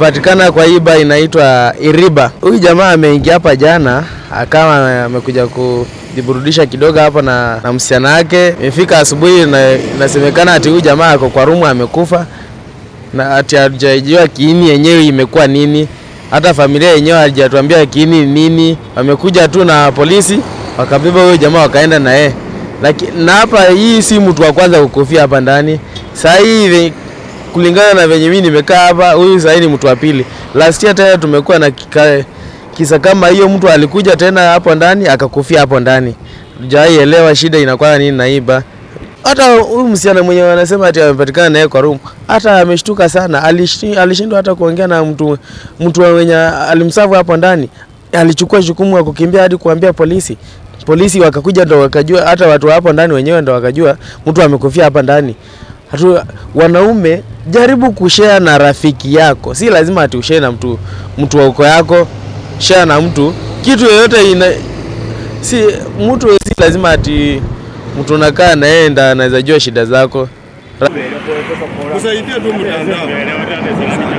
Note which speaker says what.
Speaker 1: Amepatikana kwa iba inaitwa Iriba. Huyu jamaa ameingia hapa jana, akawa amekuja kujiburudisha kidogo hapa na msichana wake. Imefika asubuhi na inasemekana ati huyu jamaa ako kwa rumu amekufa, na ati hatujajua kiini yenyewe imekuwa nini. Hata familia yenyewe haijatuambia kiini nini. Wamekuja tu na polisi wakabeba huyo jamaa wakaenda na yeye. Lakini na hapa hii si mtu wa kwanza kukufia hapa ndani. Sasa hivi kulingana na venye mimi nimekaa hapa, huyu sasa ni mtu wa pili. Last year tena tumekuwa na kisa kama hiyo, mtu alikuja tena hapo ndani akakufia hapo ndani. Hujaielewa shida inakuwa nini na iba. Hata huyu msichana mwenyewe anasema ati amepatikana naye kwa room, hata ameshtuka sana, alishindwa hata kuongea na mtu mwenye alimsavu hapo ndani. Alichukua jukumu ya kukimbia hadi kuambia polisi. Polisi wakakuja ndo wakajua, hata watu hapo ndani wenyewe ndo wakajua mtu amekufia hapa ndani. Wanaume, jaribu kushare na rafiki yako. Si lazima ati ushare na mtu wa ukoo yako. Share na mtu kitu yoyote si mtu, si lazima ati mtu unakaa na yeye ndo anaweza jua shida zako.
Speaker 2: Kusaidia tu mtandao.